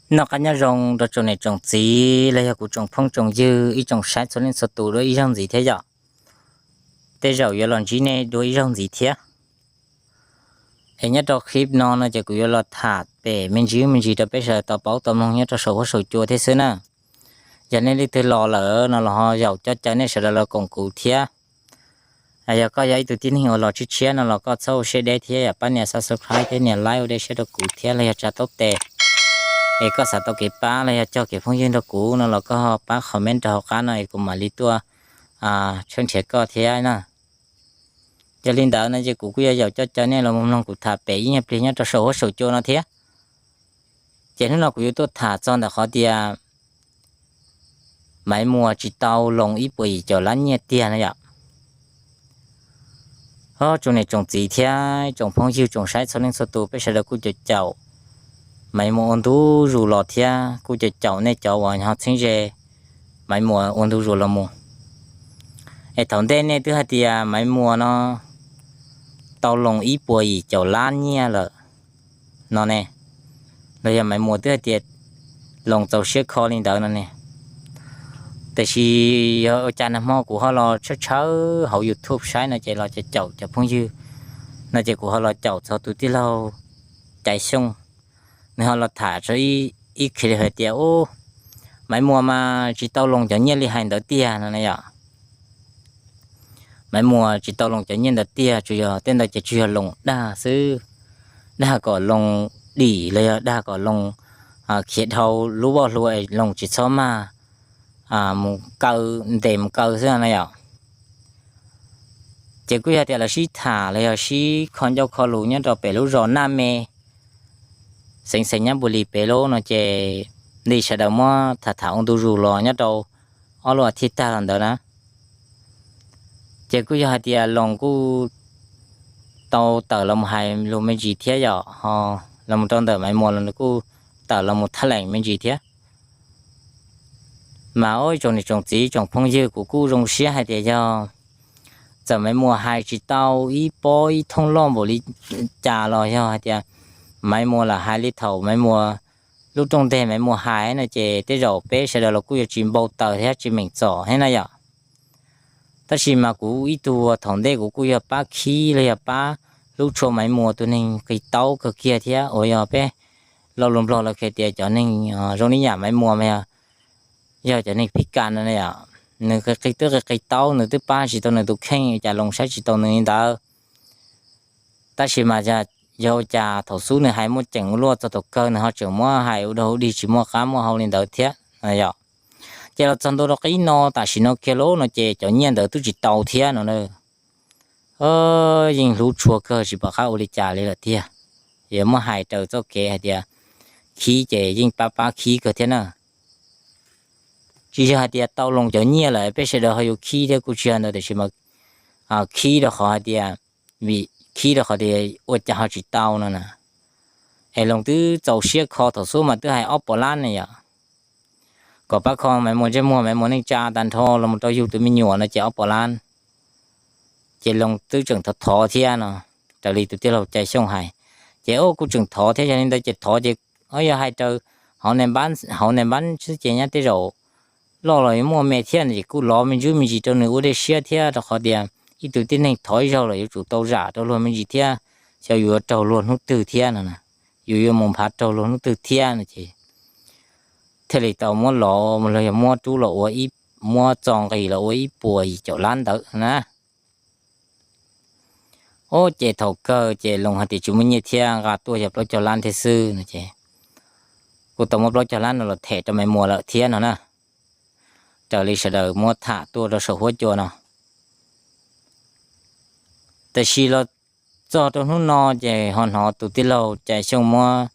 Noj qab nyob zoo rau tsoom niam tsoom txiv los yog kuv tsoom phooj tsoom ywg ib tsoom saib txhua leej txhua tus dua ib zaug ntxiv thiab yom. Tej zaum yuav los ntsib nej dua ib zaug ntxiv thiab. Es nyob rau clip no no ces kuv yuav los tham pem me ntsis me ntsis rau peb sawv daws tau paub tau mloog nyob rau saum huab saum cua thiab xwb na. Yog nej leej twg los lawm no los ho yaum coj caw nej sawv daws los koom kuv thiab. Yog koj yog ib tug tib neeg uas los tshiab tshiab no los koj txhob ua siab deb thiab yom, pab nias subscribe thiab nias like ua dej siab rau kuv thiab los yog tsa taub tes. Es koj xav tau kev pab los yog cog kev phooj ywg nrog kuv no los koj pab comment rau hauv qab no es kuv mam li tuaj tshawb nrhiav koj thiab na. Yog li ntawd no ces kuv kuj yuav yaum coj caw nej los mus mloog kuv tham pem ib nyuag pliag nyob rau saum huab saum cua no thiab. Ces hnub no kuv yuav tuaj tham txog ntawm qhov tias Maiv Muas tsis tau loos ib puas yim caum lab nyiaj tiag no yom. Tsoom niam tsoom txiv thiab tsoom phooj ywg tsoom saib txhua leej txhua tus peb sawv daws kuj caum caum Maiv Muas ua ntu zus los thiab kuj caum caum nej cov uas ho txheeb ze Maiv Muas ua ntu zus los mus. Es thaum ntej nej twb hais tias Maiv Muas no tau loos ib puas yim caum lab nyiaj lawm no ne, los yog Maiv Muas twb hais tias loos txaus siab kho li ntawd no ne. Tiam sis yog ua cas nag hmo kuv ho los tshawb tshawb hauv YouTube saib no ces los caum caum cov phooj ywg no ces kuv ho los caum txog tus tij laug Caiv Xyooj, nws ho los tham txog ib clip hais tias ub, Maiv Muas mas tsis tau loos cov nyiaj li hais ntawd tiag no na yom. Maiv Muas tsis tau loos cov nyiaj ntawd tiag, tsuas yog tej ntawd ces tsuas yog loos dag xwb, dag kom loos dim los yog dag kom loos khiav dhau lub voj hlua es loos tsis txhob maj mus kaw, ntes mus kaw xwb na yom. Ces kuj yog tias lawv sib tham los yog sib kho ncauj kho lus nyob rau pem lub zos Naj Me, xeev Xais Nyab Npus Lis pem lub no ces nti sawv daws muab tham tham ua ntu zus los nyob rau ob lub as thiv tag los ntawd na. Ces kuj yog hais tias Loos kuj tau tawm los mus hais lus me ntsis thiab yom, ho los mus rau ntawm Maiv Muas los nws kuj tawm los mus thaj leem me ntsis thiab. Mas ib tsoom niam tsoom txiv tsoom phooj ywg, kuv kuj zoo siab hais tias yog txawm Maiv Muas hais tsis tau ib pob ib thooj loj npaum li cas los yog hais tias Maiv Muas lam hais li thaum Maiv Muas lub rooj ntej Maiv Muas hais no ces tej zaum peb sawv daws los kuj yuav tsis npau taws thiab tsis meem txom thiab na yom. Tab sis mas kuv ib tug thaum ntej kuv kuj yog pab khib los yog pab hlub tshua Maiv Muas tus neeg qis taub kawg kiag thiab uas yog peb lo lus Nplog lawv hais tias cov neeg zoo li yam Maiv Muas mas yog cov neeg phib kas no na yom. Nws qis qis twb qis qis taub, nws twb pab tsis tau nws tus kheej, cas Loos saib tsis tau nws li ntawd. Tab sis mas yog ua cas thaum xub nws hais muaj ceem ua luaj, txog thaum kawg nws ho tseem muab hais ua dog ua dig tsis muaj qab muaj hau li ntawd thiab yom. Ces los txog ntua rau qib no tam sim no kiag lauj no ces cov nyiaj ntawd twb tsis tau thiab no na. Yeej hlub tshua kawg tsis pom qab ua li cas li lawm tiag. Yog muab hais raws txoj kev hais tias khib ces yeej pab pab khib kawg thiab na. Tsis yog hais tias tau Loos cov nyiaj lawm peb sawv daws ho yuav khib thiab kuj tsis yog ntawd, tiam sis mas khib rau qhov hais tias, vim khib rau qhov tias ua cas ho tsis tau no na. Es Loos twb txaus siab kho thaum xub mas twb hais ob puas lab ne yom, kom pab kho Maiv Muas ntsej muag, Maiv Muas neej tsa tag nrho los mus rau yug tus me nyuam no ces ob puas lab. Ces Loos twb tseem thov thov thiab no, raws li tus tij laug Cai Xyooj hais. Ces o kuj tseem thov thiab, yog li ntawd ces thov ces o yog hais raws hauv nais npab xwb ces nyab tej zaum loj los yuav muaj me thiab no ces kuj lov me ntsis me ntsis rau nws ua dej siab thiab, rau qhov tias ib tug tib neeg thov ib zaug los yuav tsum tau zam rau luag me ntsis thiab, xyov yus yuav raug luag hnub twg thiab no, yus yuav mus nphav raug luag hnub twg thiab no ces thiaj li tau muab lov los yog muab rub los ua, muab txo nqis los ua ib puas yim caum lab ntawd na. Ub, ces thaum kawg ces Loos hais tias tsis muaj nyiaj thiab, nqa tuaj yog plaub caug lab thiab xwb no ces kuj tau muab plaub caug lab no los them rau Maiv Muas lawm thiab no na. Raws li sawv daws muab tham tuaj rau saum huab cua no. Tiam sis los txog rau hnub no ces ho hnov tus tij laug Cai Xyooj muab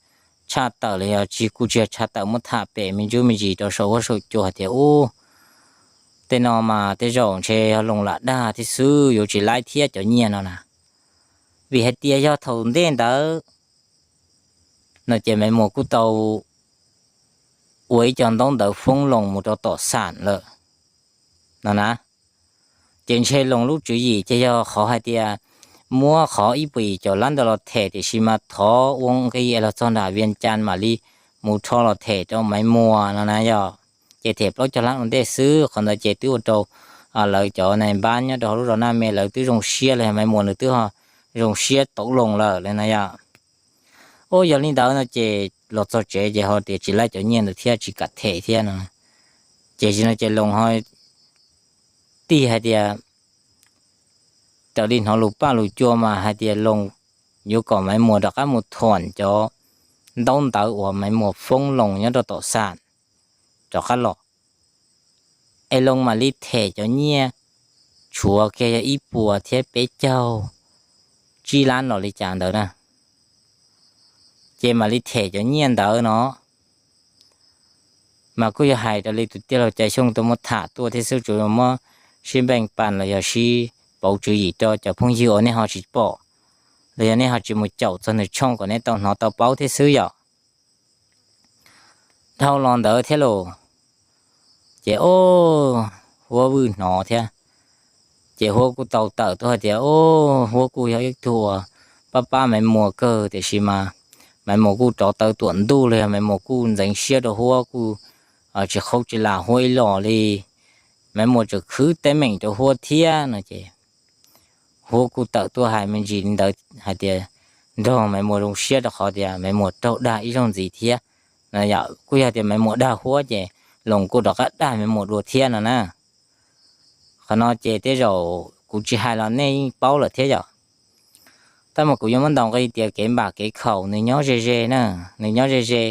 tshaj tawm los yog tsis, kuj tsis yog tshaj tawm, muab tham pem me ntsis me ntsis rau saum huab saum cua hais tias ub, tej no mas tej zaum ntshe yog Loos lam dag thiab xwb, yuav tsis laib thiab cov nyiaj no na. Vim hais tias yog thaum ntej ntawd no ces Maiv Muas kuj tau ua ib co ntaub ntawv foob Loos mus rau tom xam lawm no na. Ces ntshe Loos lub tswv yim ces yog qhov hais tias muab qhov ib puas yim caum lab ntawd los them, tiam sis mas thov ua nqi es los txog nram Vias Cas mam li mus rho los them rau Maiv Muas no na yog. Ces them plaub caug lab ua ntej xwb, qhov ntawd ces twb ua rau lawv cov nais npab nyob rau hauv lub zos Naj Me lawv twb zoo siab los yog Maiv Muas nws twb zoo siab tau Loos lawm li no yog. Ua yog li ntawd no ces los txog tsev ces ho tias tsis laij cov nyiaj ntawd thiab tsis kam them thiab no. Ces no ces Loos ho tig hais tias, raws li hnov lus paj lus cua mas hais tias Loos yuav kom Maiv Muas rov qab mus thuam cov ntaub ntawv uas Maiv Muas foob Loos nyob rau tom xam rov qab los, es Loos mam li them cov nyiaj, tshuav kiag yog ib puas thiab peb caug tsib lab los li cas ntawd na. Ces mam li them cov nyiaj ntawd no. Mas kuj yog hais raws li tus tij laug Caiv Xyooj tau muab tham tuaj thiab xwb, tsuas muab sib npeej pas los yog sib pauv tswv yim rau cov phooj ywg uas nej ho tsis pom los yog nej ho tsis mus caum txog nws tshooj kom nej tau hnov tau paub thiab xwb yom. Dhau los ntawd thiab los, ces o, Huab Vwj hnov thiab. Ces Huab kuj tau tawm tuaj hais tias, o, Huab kuj yog ib tug uas pab pab Maiv Muas kawg, tiam sis mas Maiv Muas kuj rov taw tuam ntuj li, Maiv Muas kuj ntxeev siab rau Huab, kuj tsis qhaub tsis lam Huab ib los li. Maiv Muas tseem khwv teeb meem rau Huab thiab no ces Huab kuj tawm tuaj hais me ntsis li ntawd hais tias nrog Maiv Muas zoo siab rau qhov tias Maiv Muas raug dag ib zaug ntxiv thiab. Kuj yog tias Maiv Muas dag Huab ces Loos kuj rov qab dag Maiv Muas dua thiab no na. Qhov no ces tej zaum kuv tsis hais los nej yeej paub lawm thiab yom. Tab mas kuv yuav muab ntaus nqi tias kev npam kev khaum nws nyob ze ze na, nws nyob ze ze.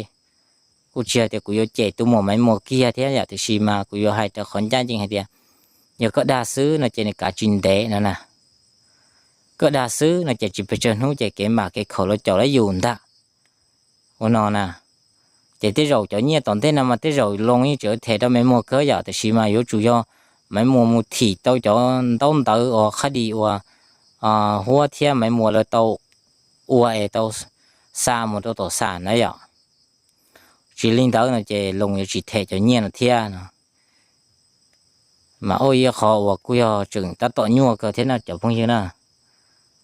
Kuj tsis yog tias kuv yuav cem tus muam Maiv Muas kiag thiab yom, tiam sis mas kuv yuav hais rau qhov ncaj ncees hais tias yog koj dag xwb no ces nws kav tsis ntev no na. Koj dag xwb no ces tsis pes tsawg hnub ces kev npam kev khaum los caum lawm yus ntag. Ua no na, ces tej zaum cov nyiaj tom ntej no mas tej zaum Loos yeej tseem them rau Maiv Muas kawg yom, tiam sis mas yuav tsum yog Maiv Muas mus thim tau cov ntaub ntawv uas qhab dis uas Huab thiab Maiv Muas lawv tau ua es tau xa mus rau tom xam na yom. Tsis li ntawd no ces Loos yuav tsis them cov nyiaj no thiab no. Mas ua ib qho uas kuj yog tseem tab tom nyuaj kawg thiab no cov phooj ywg na.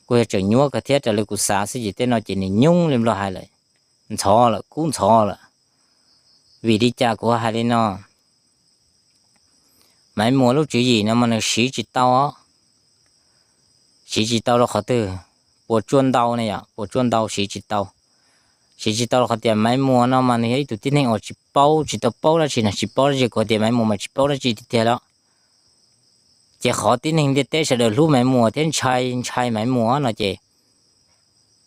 Kuj yog tseem nyuaj kawg thiab, raws li kuv xav xwb ces tej no ces nws nyoob li Nplog hais lawm, ntxhov lawm, kub ntxhov lawm. Vim li cas kuv hais li no? Maiv Muas lub tswv yim no mas nws siv tsis tau, siv tsis tau rau qhov twg? Puas tsuaj ntau ne yom, puas tsuaj ntau siv tsis tau. Siv tsis tau rau qhov tias Maiv Muas no mas nws yog ib tug tib neeg uas tsis paub, tsis tau paub dab tsi na, tsis paub dab tsi, kuv tias Maiv Muas mas tsis paub dab tsi tiag tiag los. Ces qhov tib neeg ntiaj teb sawv daws hlub Maiv Muas thiab ntshai ntshai Maiv Muas no ces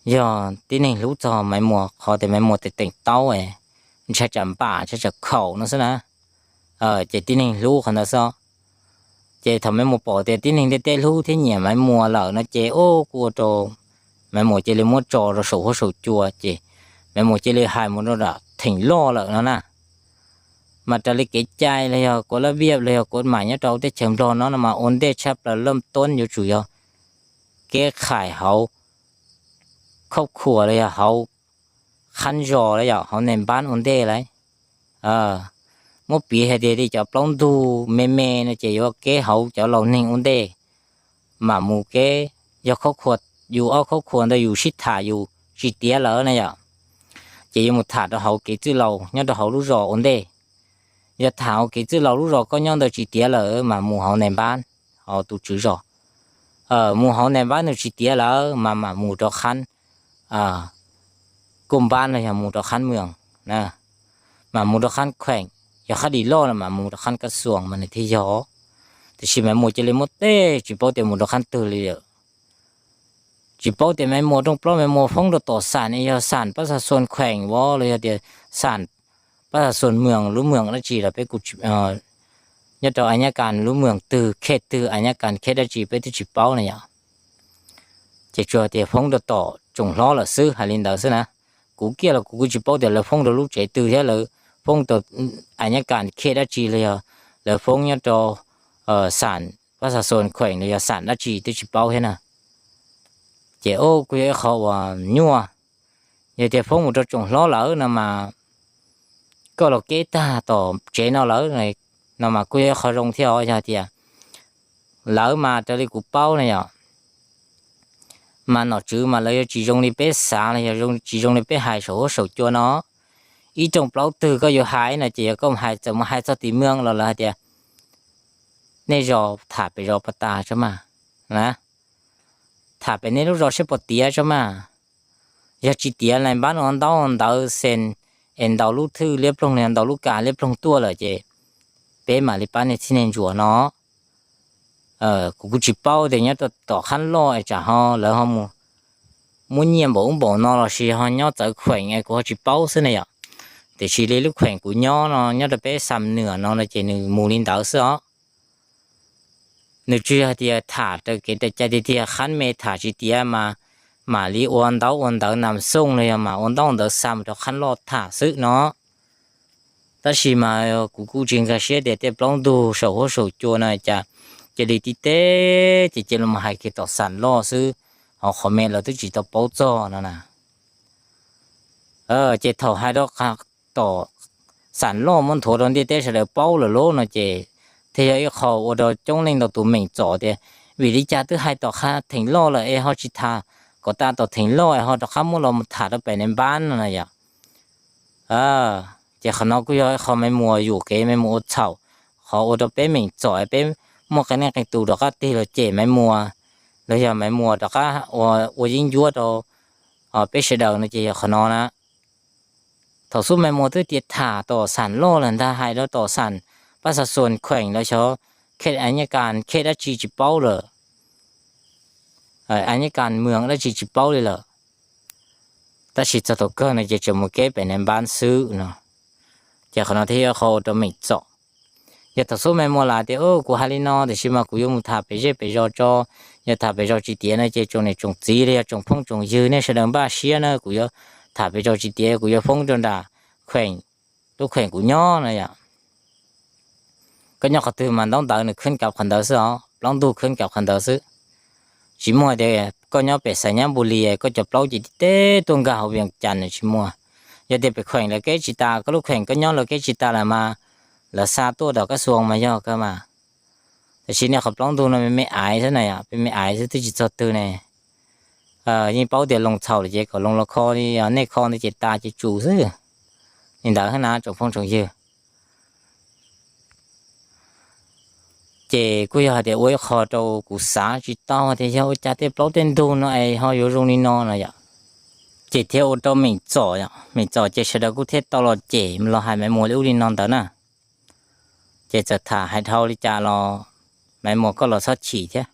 yog tib neeg hlub txog Maiv Muas, qhov tias Maiv Muas teem teem taub, ntshai tsam npam ntshai tsam khaum no xwb na. Ces tib neeg hlub qhov ntawd xwb. Ces thaum Maiv Muas pom tias tib neeg ntiaj teb hlub thiab nyiam Maiv Muas lawm no ces o, kuj ua rau Maiv Muas cia li muab tso rau saum huab saum cua ces Maiv Muas cia li hais mus rau nram theem loj lawm no na. Mas raws li kev cai los yog kuv lab viaj los yog kuv mam nyob rau teb chaws Nplog no no mas ua ntej tshaj plaws laj tuab yuav tsum yog kev khais hauv khaub khuas los yog hauv qhab zos los yog hauv nais npab ua ntej lawm. Muab piv hais tias li cov plaub ntug me me no ces yuav kev hauv cov laus neeg ua ntej, mam mus kev, yog khaub khuas, yus ob khaub khuas ntawd yus sib tham yus tsis tiav lawm na yom, ces yuav mus tham rau hauv kev txwj laus nyob rau hauv lub zos ua ntej. Yog tham hauv kev txwj laus lub zos koj nyob ntawd tsis tiav lawm mas mus hauv nais npab, hauv tus tswv zos. Mus hauv nais npab nws tsis tiav lawm mas mam mus rau qhab kuj npab los yog mus rau qhab moos, mam mus rau qhab kheem, yog qhab dis loj los mam mus rau qhab kab xuas mas nws thiaj yog. Tiam sis Maiv Muas cia li muab teb tsis paub tias mus rau qhab twg li lawm. Tsis paub tias Maiv Muas rooj plaub Maiv Muas foob rau tom xam ne yog xam pab xa xuas kheem vov los yog tias xam pab xa xuas moos lub moos dab tsi los peb kuj nyob rau a nyab kas lub moos twg khej twg a nyab kas khej dab tsi peb twb tsis paub na yom. Ces tsuas tias foob rau tom tsoom hlob lawm xwb, hais li ntawd xwb na. Kuv kiag los kuv kuj tsis paub tias lawv foob rau lub tsev twg thiab lawv foob rau a nyab kas khej dab tsi los yog lawv foob nyob rau xam pab xa xuas kheem los yog xam dab tsi twb tsis paub thiab na. Ces o, kuj yog ib qho uas nyuaj. Yog tias foob mus rau tsoom hlob lawm no mas koj los kev tag tom tsev no lawm no mas kuj yog ib qho zoo thiab os. Yog tias lawv mas raws li kuv paub na yom, mas nom tswv mas lawv yuav tsis zoo li peb xav los yog tsis zoo li peb hais saum huab saum cua no. ib rooj plaub twg koj yuav hais no ces yog koj hais txawm mus hais txog tim mws los lawv hais tias nej zos tham pem zos pas tas tso mas, na, tham pem nej lub zos seb puas tiav tso mas. Yog tsis tiav lais npab ua ntaub ua ntawv xees es ntaus lub thwj liab ploog los yog ntaus lub kas liab ploog tuaj lawm ces peb mam li pab nej txhij neeg ntsuas no. Kuv kuj tsis paub tias nyob rau tom qhab loj es tsam ho lawv ho mus muab nyiaj npaum ub npaum no los sis ho nyob txawv kheem es kuv ho tsis paub xwb ne yom. Tiam sis li lub kheem kuv nyob no nyob rau peb Xam Nuam no no ces nws mus li ntawd xwb os. Nws tsis yog hais tias tham raws kev raws cai tiag tiag, qhab me tham tsis tiav mas mam li ua ntaub ua ntawv nas xooj los yog mam ua ntaub ua ntawv xa mus rau qhab loj tham xwb no. Tab sis mas kuv kuj tsis nkag siab tias tej plaub ntug saum huab saum cua no cas cia li tib teb ces cia li mus hais kiag tom xam loj xwb, ho qhov me lawv twb tsis tau paub txog no na. Ces thaum hais rau tom xam loj muab nthuav rau ntiaj teb sawv daws paub lawm lauj no ces thiaj yog ib qho ua rau coob leej ntau tus meem txom tias vim li cas twb hais tom qhab theem loj lawm es ho tsis tham kom tas tom theem loj es ho rov qab muab los mus tham rau pem nais npab no na yom. Ces qhov no kuj yog ib qho me muas yuam kev me muas ua txhaum, qhov ua rau peb meem txom peb muaj qee leej qee tus rov qab tig los cem Maiv Muas, los yog Maiv Muas rov qab ua yeeb ncuab rau peb sawv daws no ces yog qhov no na. Thaum xub Maiv Muas twb tias tham tom xam loj lawm ntag, hais rau tom xam pab xa xuas kheem los xyov khej a nyab kas khej dab tsi tsis paub lawm, a nyab kas mws dab tsi tsis paub li lawm. Tab sis txog thaum kawg no ces tseem mus keb pem nais npab xwb no. Ces qhov no thiaj yog qhov ua rau meem txom. Yog thaum xub Maiv Muas lam tias kuv hais li no tiam sis mas kuv yuav mus tham pem zej pem zos tso, yog tham pem zos tsis tiav no ces tsoom niam tsoom txiv los yog tsoom phooj tsoom ywg nej sawv daws npaj siab na, kuv yuav tham pem zos tsis tiav kuv yuav foob rau nram kheem, lub kheem kuv nyob no yom. Koj nyob qhov twg mas ntaub ntawv nws khwb kav qhov ntawd xwb os, plaub ntug khwb kav qhov ntawd xwb. Tsis muaj tias koj nyob pem Xais Nyab Npus Lis koj cov plaub ces tib teb tuaj nkag hauv Vias Cas nws tsis muaj. Yog tias pem kheem lawv keb tsis tas, koj lub kheem koj nyob lawv keb tsis tas lawm mas lawv xa tuaj tom kab xuas mas yog kawg mas. Tiam sis nej qhov plaub ntug no me me aiv xwb na yom, peb me aiv xwb twb tsis txog twg ne. Yeej paub tias loo txhaum lawm ces kom loo los kho li, nej kho ntawd ces tas ces tsum xwb. Li ntawd na tsoom phooj tsoom ywg. Ces kuj yog hais tias ua ib qho rau kuv xav tsis tau tias yog ua cas tej plaub tej ntug no es ho yuav zoo li no no yom. Ces thiaj ua rau meem txom, meem txom ces sawv daws kuj thiaj tau los cem los hais Maiv Muas li ub li no ntawd na. Ces txawm tham hais dhau li cas los Maiv Muas koj los txhob chim thiab,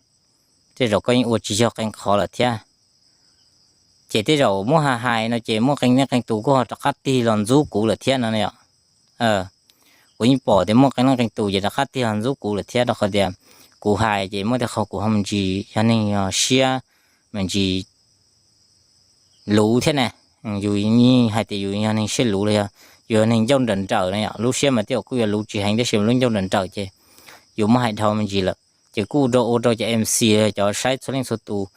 tej zaum koj yeej ua tsis yog qee qhov lawm thiab. Ces tej zaum muab hais hais no ces muaj qee leej qee tus kuj ho rov qab tig los ntxub kuv lawm thiab no yom. Kuv yeej pom tias muaj qee leej qee tus ces rov qab tig los ntxub kuv lawm thiab rau qhov tias kuv hais ces muaj tej qho kuv ho me ntsis yog neeg siab me ntsis luv thiab ne. Yus yeej hais tias yus yog neeg siab luv los yog yus yog neeg ncauj nrawm nrawm na yom, lub siab mas tej zaum kuj yuav luv tsis heev tab sis lub ncauj nrawm nrawm ces yus muab hais dhau me ntsis lawm. Ces kuj ua rau cov M C cov saib txhua leej txhua tus,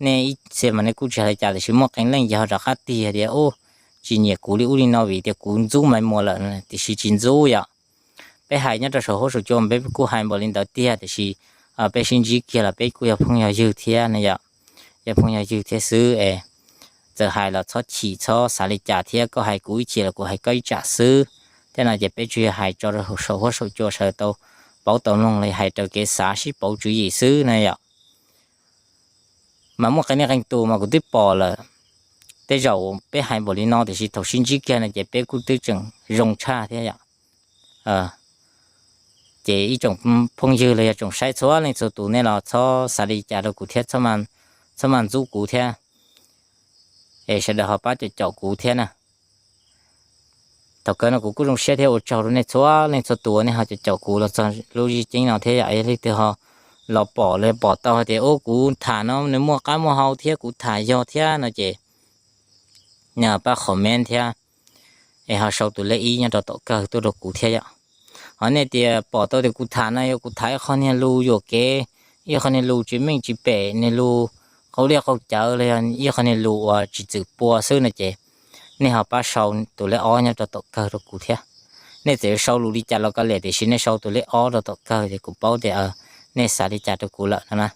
nej ib txhia mas nej kuj tsis hais li cas tiam sis muaj qee leej ces ho rov qab tig hais tias tsis nyiam kuv li ub li no vim tias kuv ntxub Maiv Muas lawm, tiam sis tsis ntxub yom. Peb hais nyob rau saum huab saum cua peb kuj hais npaum li ntawd tiag tiam sis peb sib ntsib kiag los peb kuj yog phooj yog ywg thiab no yom. Yog phooj yog ywg thiab xwb es txawm hais los txhob chim txhob xav li cas thiab, koj hais kuv ib chim los kuv hais koj ib tsam xwb. Thiab no ces peb tsuas yog hais tso rau saum huab saum cua sawv daws tau paub tau mloog los hais raws kev xav sib pauv tswv yim xwb na yom. Mas muaj qee niaj qee tus mas kuv twb pom lawm, tej zaum peb hais npaum li no tiam sis thaum sib ntsib kiag no ces peb kuj twb tseem zoo tshaj thiab yom. Ces ib tsoom phooj ywg los yog tsoom saib txhua leej txhua tus nej los txhob xav li cas rau kuv thiab, txhob mas ntxub kuv thiab, es sawv daws ho pab caum caum kuv thiab na. Thaum kawg no kuv kuj zoo siab thiab ua tsaug rau nej txhua leej txhua tus nej ho caum caum kuv los txog lub zim ceeb no thiab yom. Yog leej twg ho los pom los pom tau hais tias ub kuv tham no nws muaj qab muaj hau thiab kuv tham yog thiab no ces pab comment thiab, es ho sau tus lej ib nyob rau tom kawg tuaj rau kuv thiab yom. Ho nej tias pom tau tias kuv tham no yog kuv tham ib qho niag lus yuam kev, ib qho niag lus tsis meej tsis pem, niag lus qau liaj qau cawv los yog ib qho niag lus uas tsis txwm pua xwb no ces nej ho pab sau tus lej ob nyob rau tom kawg rau kuv thiab. Nej txawm yuav sau lus li cas los kav liam tiam sis nej sau tus lej ob rau tom kawg ces kuv paub tias nej xav li cas rau kuv lawm no na.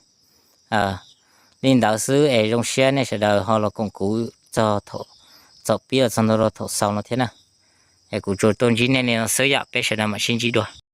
Li ntawd xwb es zoo siab nej sawv daws ho los koom kuv txog thaum pib los txog ntua rau thaum xaus no thiab na. Es kuv tsuas tuaj ntsib nej li no xwb yom, peb sawv daws mam sib ntsib dua.